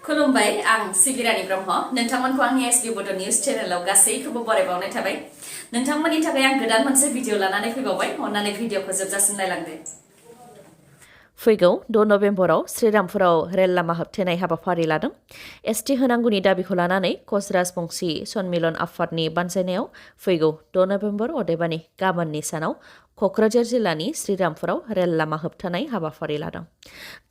खुलुमबाय आं सिबिरानि ब्रह्म नोंथांमोनखौ आंनि एसबि बड' निउज चेनेलाव गासैखौबो बरायबावनाय थाबाय नोंथांमोननि थाखाय आं गोदान मोनसे भिडिअ लानानै फैबावबाय अन्नानै भिडिअखौ जोबजासिम नायलांदो फैगौ 6 नभेम्बराव श्रीरामपुराव रेल लामा होबथेनाय हाबाफारि लादों एसटि होनांगौनि दाबिखौ लानानै कच राजबंशी सन्मिलन आफादनि बानजायनायाव फैगौ 6 नभेम्बर अदेबानि गाबोननि सानाव क'क्राझार जिल्लानि श्रीरामपुराव रेल लामा होबथानाय हाबाफारि लादों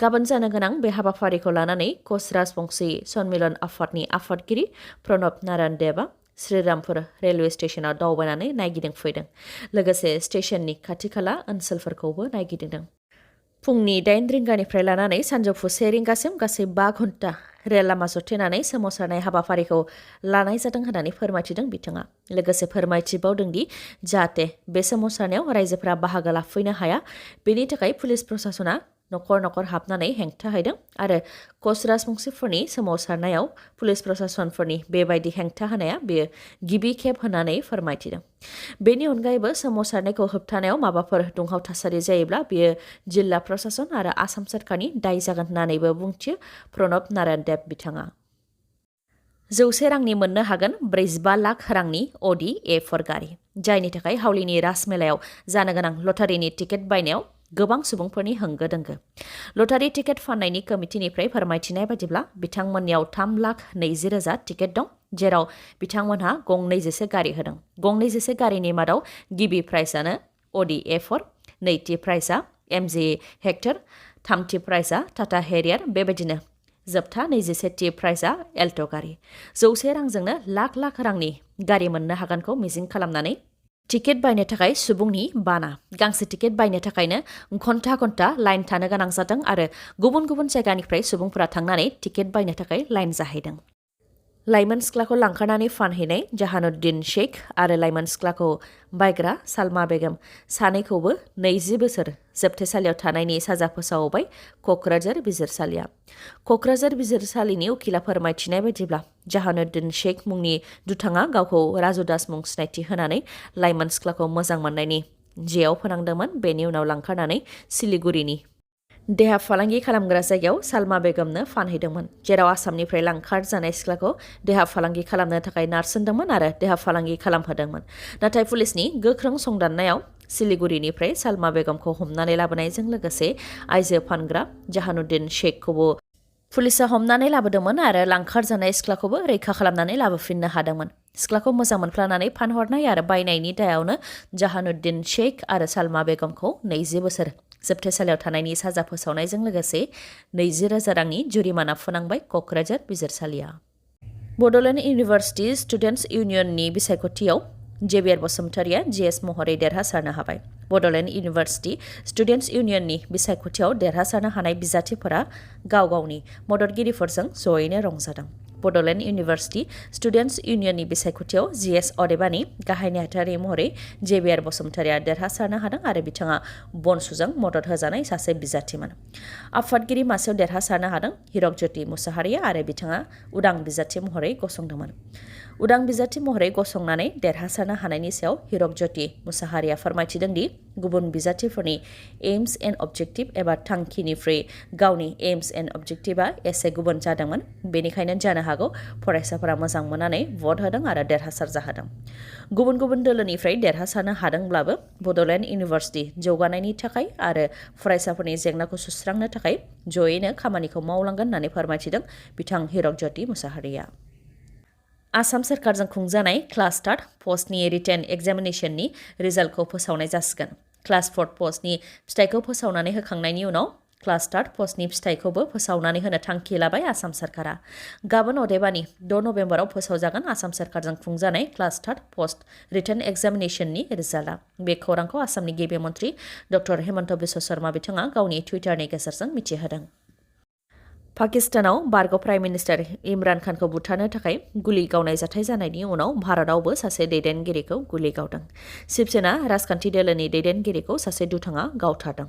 गाबोन जानो गोनां बे हाबाफारिखौ लानानै कच राजबंशी सन्मिलन आफादनि आफादगिरि प्रणब नारायण देबआ श्रीरामपुर रेलवे स्टेशनाव दावबायनानै नायगिदिंफैदों लोगोसे स्टेशननि खाथि खाला ओनसोलफोरखौबो नायगिदिंदों फुंनि 8 रिंगानिफ्राय लानानै सानजौफु 1 रिंगासिम गासै 5 घन्टा रेल लामा जथेनानै सोमावसारनाय हाबाफारिखौ लानाय जादों होननानै फोरमायथिदों बिथाङा लोगोसे फोरमायथिबावदों दि जाहाथे बे सोमावसारनायाव रायजोफोरा बाहागो लाफैनो हाया बेनि थाखाय पुलिस प्रशासना नखर नखर हाबनानै हेंथा होदों आरो कच राजबंशीफोरनि सोमावसारनायाव पुलिस प्रशासनफोरनि बेबायदि हेंथा होनाया बेयो गिबि खेब होननानै फोरमायथिदों बेनि अनगायैबो सोमावसारनायखौ होबथानायाव माबाफोर दुंहाव थासारि जायोब्ला बेयो जिल्ला प्रशासन आरो आसाम सरकारनि दाय जागोन होननानैबो बुंथियो प्रणब नारायण देब बिथाङा 100 रांनि मोननो हागोन 45 लाख रांनि अडि A4 गारि जायनि थाखाय हावलिनि राजमेलायाव जानो गोनां लटारिनि टिकेट बायनायाव गोबां सुबुंफोरनि होंगो दोंगो लटारि टिकेट फाननायनि कमिटिनिफ्राय फोरमायथिनाय बायदिब्ला बिथांमोननियाव 3,20,000 टिकेट दं जेराव बिथांमोनहा गंनै जेसे गारि होदों गंनै जेसे गारिनि मादाव गिबि प्राइजआनो अडि A4 नैथि प्राइजआ MG हेक्टर थामथि प्राइजआ टाटा हेरियार बेबायदिनो जोबथा 21थि प्राइजआ एल्ट' गारि 100 रांजोंनो लाख रांनि गारि मोननो हागोनखौ मिजिं खालामनानै टिकेट बायनो थाखाय सुबुंनि बाना गांसे टिकेट बायनो थाखायनो घन्टा लाइन थानो गोनां जादों आरो गुबुन गुबुन जायगानिफ्राय सुबुंफोरा थांनानै टिकेट बायनो थाखाय लाइन जाहैदों लाइमोन सिख्लाखौ लांखारनानै फानहैनाय जाहानुद्दिन शेख आरो लाइमोन सिख्लाखौ बायग्रा सालमा बेगम सानैखौबो 20 बोसोर जोबथेसालियाव थानायनि साजा फोसावबाय क'क्राझार बिजिरसालिया क'क्राझार बिजिरसालिनि उखिला फोरमायथिनाय बायदिब्ला जाहानुद्दिन शेख मुंनि दुथाङा गावखौ राजु दास मुं सिनायथि होनानै लाइमोन सिख्लाखौ मोजां मोननायनि जेयाव फोनांदोंमोन बेनि उनाव लांखारनानै सिलिगुरिनि देहा फालांगि खालामग्रा जायगायाव सालमा बेगमनो फानहैदोंमोन जेराव आसामनिफ्राय लांखार जानाय सिख्लाखौ देहा फालांगि खालामनो थाखाय नारसोमदोंमोन आरो देहा फालांगि खालामहोदोंमोन नाथाय पुलिसनि गोख्रों संदाननायाव सिलिगुरिनिफ्राय सालमा बेगमखौ हमनानै लाबोनायजों लोगोसे आइजो फानग्रा जाहानुद्दिन शेखखौबो पुलिसा हमनानै लाबोदोंमोन आरो लांखार जानाय सिख्लाखौबो रैखा खालामनानै लाबोफिननो हादोंमोन सिख्लाखौ मोजां मोनफ्लानानै फानहरनाय आरो बायनायनि दायावनो जाहानुद्दिन शेख आरो सालमा बेगमखौ 20 बोसोर जोबथेसालियाव थानायनि साजा फोसावनायजों लोगोसे 20,000 रांनि जुरिमाना फोनांबाय क'क्राझार बिजिरसालिया बड'लेण्ड इउनिभार्सिटि स्टुडेन्टस इउनियननि बिसायख'थियाव जेबियार बसुमतारिया GS महरै देरहासारनो हाबाय बड'लेण्ड इउनिभार्सिटि स्टुडेन्टस इउनियननि बिसायख'थियाव देरहासारनो हानाय बिजाथिफोरा गाव गावनि मददगिरिफोरजों जयैनो रंजादों बड'लेण्ड इउनिभार्सिटि स्टुडेन्टस इउनियननि बिसायख'थियाव GS अदेबानि गाहाय नेहाथारि महरै जेबियार बसुमतारिया देरहासारनो हादों आरो बिथाङा बनसुजों मदद होजानाय सासे बिजाथिमोन आफादगिरि मासियाव देरहासारनो हादों हिरकज्योति मुसाहारिया आरो बिथाङा उदां बिजाथि महरै गसंदोंमोन उदां बिजाथि महरै गसंनानै देरहासारनो हानायनि सायाव हिरकज्योति मुसाहारिया फोरमायथिदों दि गुबुन बिजाथिफोरनि एम्स एन्ड अबजेक्टिभ एबा थांखिनिफ्राय गावनि एम्स एन्ड अबजेक्टिभआ एसे गुबुन जादोंमोन बेनिखायनो जानो हागौ फरायसाफोरा मोजां मोननानै भट होदों आरो देरहासार जाहोदों गुबुन गुबुन दोलोनिफ्राय देरहासारनो हादोंब्लाबो बड'लेण्ड इउनिभार्सिटि जौगानायनि थाखाय आरो फरायसाफोरनि जेंनाखौ सुस्रांनो थाखाय जयैनो खामानिखौ मावलांगोन होननानै फोरमायथिदों बिथां हिरकज्योति मुसाहारिया आसाम सरकारजों खुंजानाय क्लास 3 पस्टनि रिटेन एग्जामिनेशननि रिजाल्टखौ फोसावनाय जासिगोन क्लास 4 पस्टनि फिथाइखौ फोसावनानै होखांनायनि उनाव क्लास 3 पस्टनि फिथाइखौबो फोसावनानै होनो थांखि लाबाय आसाम सरकारा गाबोन अदेबानि 6 नभेम्बराव फोसावजागोन आसाम सरकारजों खुंजानाय क्लास 3 पस्ट रिटेन एग्जामिनेशननि रिजाल्टआ बे खौरांखौ आसामनि गिबि मन्त्रि डक्टर हेमन्त बिश्व शर्मा बिथाङा गावनि टुइटारनि गेजेरजों मिथिहोदों पाकिस्तानाव बारग' प्राइम मिनिस्टार इमरान खानखौ बुथारनो थाखाय गुलि गावनाय जाथाय जानायनि उनाव भारतआवबो सासे दैदेनगिरिखौ गुलि गावदों शिबसेना राजखान्थि दोलोनि दैदेनगिरिखौ सासे दुथाङा गावथारदों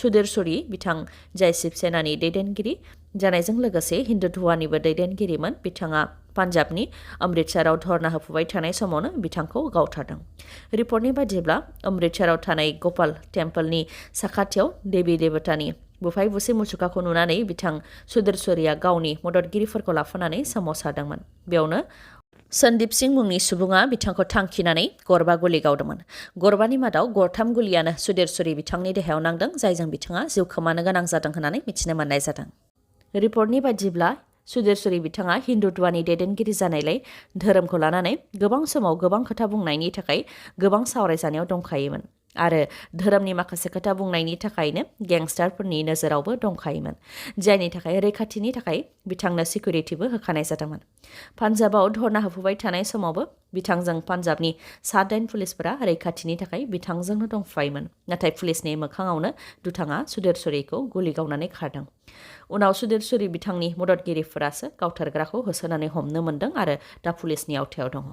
सुधीर सुरी बिथां जाय शिबसेनानि दैदेनगिरि जानायजों लोगोसे हिन्दुत्वनिबो दैदेनगिरिमोन बिथाङा पान्जाबनि अमृतसराव धर्ना होफुबाय थानाय समावनो बिथांखौ गावथारदों रिपर्टनि बायदिब्ला अमृतसराव थानाय गपाल टेम्पलनि साखाथियाव देवी देवतानि बुफाय बुसि मुसुखाखौ नुनानै बिथां सुदेरसरिया गावनि मददगिरिफोरखौ लाफानानै सोमावसारदोंमोन। बेयावनो सन्दीप सिंह मुंनि सुबुङा बिथांखौ थांखिनानै गरबा गुलि गावदोंमोन। गरबानि मादाव गरथाम गुलियानो सुदेरसरि बिथांनि देहायाव नांदों, जायजों बिथाङा जिउ खोमानो गोनां जादों होननानै मिथिनो मोननाय जादों। रिपर्टनि बायदिब्ला सुदेरसरि बिथाङा हिन्दुत्वनि दैदेनगिरि जानायलाय धोरोमखौ लानानै गोबां समाव गोबां खोथा बुंनायनि थाखाय गोबां सावरायजानायाव दंखायोमोन आरो धोरोमनि माखासे खोथा बुंनायनि थाखायनो गेंस्टारफोरनि नोजोरावबो दंखायोमोन, जायनि थाखाय रैखाथिनि थाखाय बिथांनो सिकिउरिटिबो होखानाय जादोंमोन। पान्जाबाव धरना होफुबाय थानाय समावबो बिथांजों पान्जाबनि 7 पुलिसफोरा रैखाथिनि थाखाय बिथांजोंनो दंफायोमोन, नाथाय पुलिसनि मोखाङावनो दुथाङा सुदेरसरिखौ गुलि गावनानै खारदों। उनाव सुदेरसरि बिथांनि मददगिरिफोरासो गावथारग्राखौ होसोनानै हमनो मोन्दों आरो दा पुलिसनि आवथायाव दङ।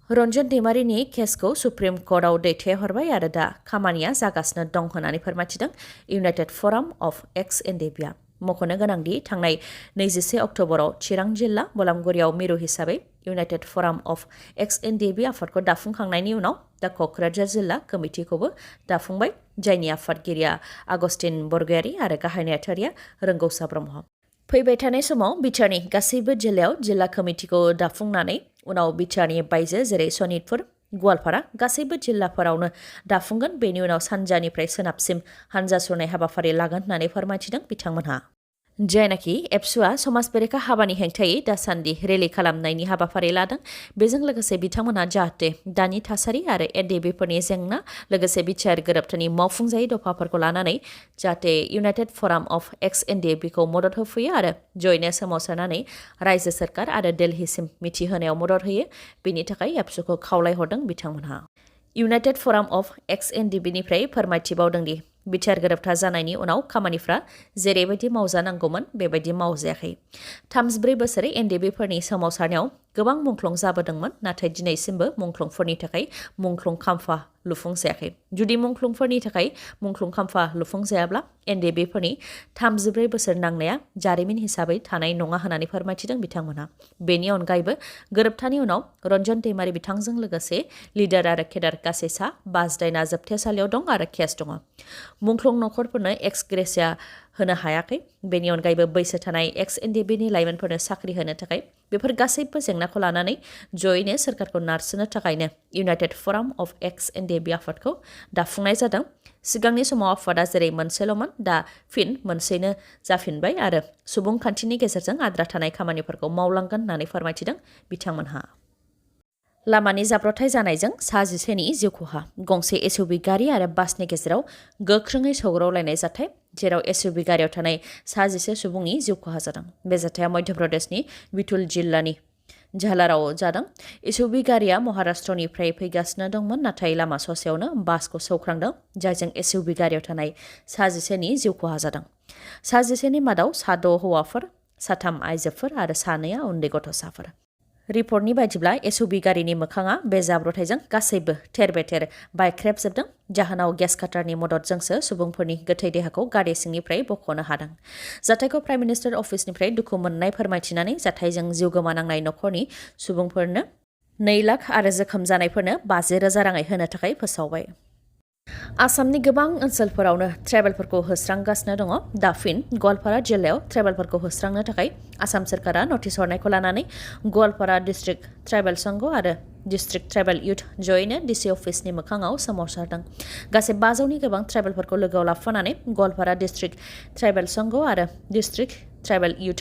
रन्जन दैमारिनि केसखौ सुप्रिम कर्टआव दैथायहरबाय आरो दा खामानिया जागासिनो दं होननानै फोरमायथिदों इउनाइटेड फराम अफ एक्स एनडिबिआ। मख'नो गोनांदि थांनाय 21 अक्ट'बराव चिरां जिल्ला बलामगुरियाव मिरु हिसाबै इउनाइटेड फराम अफ एक्स एनडिबि आफादखौ दाफुंखांनायनि उनाव दा क'क्राझार जिल्ला कमिटिखौबो दाफुंबाय, जायनि आफादगिरिया आगस्टिन बरगयारी आरो गाहाय नेहाथारिया रोंगौसा ब्रह्म। फैबाय थानाय समाव बिटिआरनि गासैबो जिल्लायाव जिल्ला कमिटिखौ दाफुंनानै उनाव बिटिआरनि बायजो जेरै सनितपुर, गवालपारा गासैबो जिल्लाफोरावनो दाफुंगोन। बेनि उनाव सानजानिफ्राय सोनाबसिम हानजा सुरनाय हाबाफारि लागोन होननानै फोरमायथिदों बिथांमोनहा। जायनाखि एबसुआ समाज बेरेखा हाबानि हेंथायै दासान्दि रेलि खालामनायनि हाबाफारि लादों, बेजों लोगोसे बिथांमोनहा जाहाथे दानि थासारि आरो एनडिबिफोरनि जेंना लोगोसे बिटिआर गोरोबथानि मावफुंजायै दफाफोरखौ लानानै जाहाथे इउनाइटेड फराम अफ एक्स एनडिबिखौ मदद होफैयो आरो जयैनो सोमावसारनानै रायजो सोरखार आरो दिल्लीसिम मिथिहोनायाव मदद होयो, बेनि थाखाय एबसुखौ खावलायहरदों बिथांमोनहा। इउनाइटेड फराम अफ एक्स एनडिबिनिफ्राय फोरमायथिबावदोंदि बिटिआर गोरोबथा जानायनि उनाव खामानिफ्रा जेरैबायदि मावजानांगौमोन बेबायदि मावजायाखै। 34 बोसोरै एनडिबिफोरनि सोमावसारनायाव गोबां मुंख्लं जाबोदोंमोन, नाथाय दिनैसिमबो मुंख्लंफोरनि थाखाय मुंख्लं खाम्फा लुफुंजायाखै। जुदि मुंख्लंफोरनि थाखाय मुंख्लं खाम्फा लुफुंजायाब्ला एनडिबिफोरनि 34 बोसोर नांनाया जारिमिन हिसाबै थानाय नङा होननानै फोरमायथिदों बिथांमोनहा। बेनि अनगायैबो गोरोबथानि उनाव रन्जन दैमारि बिथांजों लोगोसे लिडार आरो केडार गासै 5 दायना जोबथेसालियाव दं आरो केस दङ। मुंख्लं नखरफोरनो एक्स ग्रेसिया होनो हायाखै। बेनि अनगायैबो बैसो थानाय एक्स एनडिबिनि लाइमोनफोरनो साख्रि होनो थाखाय बेफोर गासैबो जेंनाखौ लानानै जयैनो सोरखारखौ नारसिननो थाखायनो इउनाइटेड फराम अफ एक्स एनडिबि आफादखौ दाफुंनाय जादों। सिगांनि समाव आफादा जेरै मोनसेल'मोन, दा फिन मोनसेनो जाफिनबाय आरो सुबुंखान्थिनि गेजेरजों आद्रा थानाय खामानिफोरखौ मावलांगोन होननानै फोरमायथिदों बिथांमोनहा। लामानि जाब्रबथाय जानायजों 11नि जिउ खहा। गंसे एसइउभि गारि आरो बासनि गेजेराव गोख्रोङै सौग्रावलायनाय जाथाय, जेराव एसइउभि गारियाव थानाय 11 सुबुंनि जिउ खहा जादों। बे जाथाया मध्य प्रदेशनि बिथुल जिल्लानि झालाराव जादों। एसइउभि गारिया महाराष्ट्रनिफ्राय फैगासिनो दंमोन, नाथाय लामा ससेयावनो बासखौ सौख्रांदों, जायजों एसइउभि गारियाव थानाय 11नि जिउ खहा जादों। 11नि मादाव 6 हौवाफोर, 3 आइजोफोर आरो 2 उन्दै गथ'साफोर। रिपर्टनि बायदिब्ला एसइउभि गारिनि मोखाङा बे जाब्रबथायजों गासैबो थेर-बेथेर बायख्रेबजोबदों। जाहोनाव गेस काटारनि मददजोंसो सुबुंफोरनि गोथै देहाखौ गारि सिंनिफ्राय बख'नो हादों। जाथायखौ प्राइम मिनिस्टार अफिसनिफ्राय दुखु मोननाय फोरमायथिनानै जाथायजों जिउ गोमानांनाय नखरनि सुबुंफोरनो 2 लाख आरो जोखोम जानायफोरनो 50,000 राङै होनो थाखाय फोसावबाय। आसामनि गोबां ओनसोलफोरावनो ट्राइबेलफोरखौ होस्रांगासिनो दङ। दा फिन गवालपारा जिल्लायाव ट्राइबेलफोरखौ होस्रांनो थाखाय आसाम सोरखारा नटिस हरनायखौ लानानै गवालपारा डिस्ट्रिक्ट ट्राइबेल संघ आरो डिस्ट्रिक्ट ट्राइबेल इउथ जयैनो डिसि अफिसनि मोखाङाव सोमावसारदों। गासै 500नि गोबां ट्राइबेलफोरखौ लोगोआव लाफानानै गवालपारा डिस्ट्रिक्ट ट्राइबेल संघ आरो डिस्ट्रिक्ट ट्राइबेल इउथ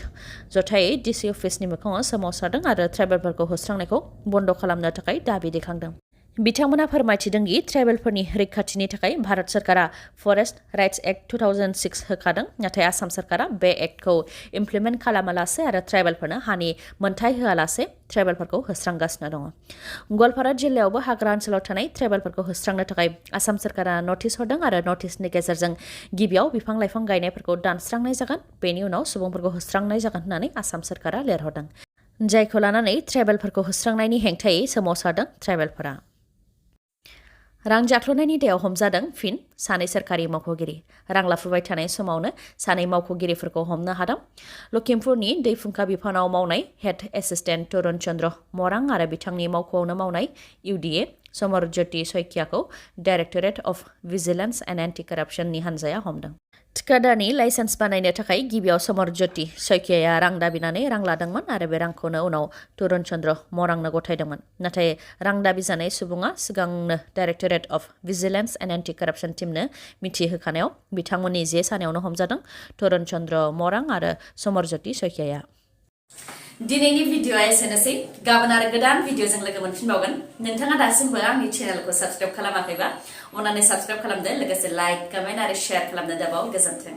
जथायै डिसि अफिसनि मोखाङाव सोमावसारदों आरो ट्राइबेलफोरखौ होस्रांनायखौ बन्द खालामनो थाखाय दाबि दैखांदों। बिथांमोना फोरमायथिदों दि ट्राइबेलफोरनि रैखाथिनि थाखाय भारत सरकारा फरेस्ट राइट्स एक्ट 2006 होखादों, नाथाय आसाम सरकारा बे एक्टखौ इमप्लिमेन्ट खालामालासे आरो ट्राइबेलफोरनो हानि मोन्थाय होआलासे ट्राइबेलफोरखौ होस्रांगासिनो दङ। गवालपारा जिल्लायावबो हाग्रा ओनसोलाव थानाय ट्राइबेलफोरखौ होस्रांनो थाखाय आसाम सरकारा नटिस हरदों आरो नटिसनि गेजेरजों गिबियाव बिफां-लाइफां गायनायफोरखौ दानस्रांनाय जागोन, बेनि उनाव सुबुंफोरखौ होस्रांनाय जागोन होननानै आसाम सरकारा लिरहरदों। जायखौ लानानै ट्राइबेलफोरखौ होस्रांनायनि हेंथायै सोमावसारदों ट्राइबेलफोरा। रां जाख्ल'नायनि दायाव हमजादों फिन 2 सोरखारि मावख'गिरि। रां लाफुबाय थानाय समावनो 2 मावख'गिरिफोरखौ हमनो हादों। लखिमपुरनि दै फुंखा बिफानाव मावनाय हेड एसिस्टेन्ट तरुण चन्द्र मरां आरो बिथांनि मावख'आवनो मावनाय इउडिए समर ज्योति सयकियाखौ directorate of vigilance and anti कराप्सननि हान्जाया हमदों। थिकादारनि लाइसेन्स बानायनो थाखाय गिबियाव समर ज्योति सयकियाया रां दाबिनानै रां लादोंमोन आरो बे रांखौनो उनाव तरुण चन्द्र मरांनो गथायदोंमन। नाथाय रां दाबि जानाय सुबुङा सिगांनो directorate of vigilance and anti corruption टीमनो मिथिहोखानायाव बिथांमोननि जे सानायावनो हमजादों तरुण चन्द्र मरां आरो समर ज्योति सयकियाया। दिनैनि भिडिअआ एसेनोसै गाबोन आरो गोदान भिडिअजों लोगो मोनफिनबावगोन। नोंथाङा दासिमबो आंनि चेनेलखौ साबस्क्राइब खालामाखैबा अन्नानै साबस्क्राइब खालामदो, लोगोसे लाइक, कमेन्ट आरो शेयार खालामनो दाबाव। गोजोन्थों।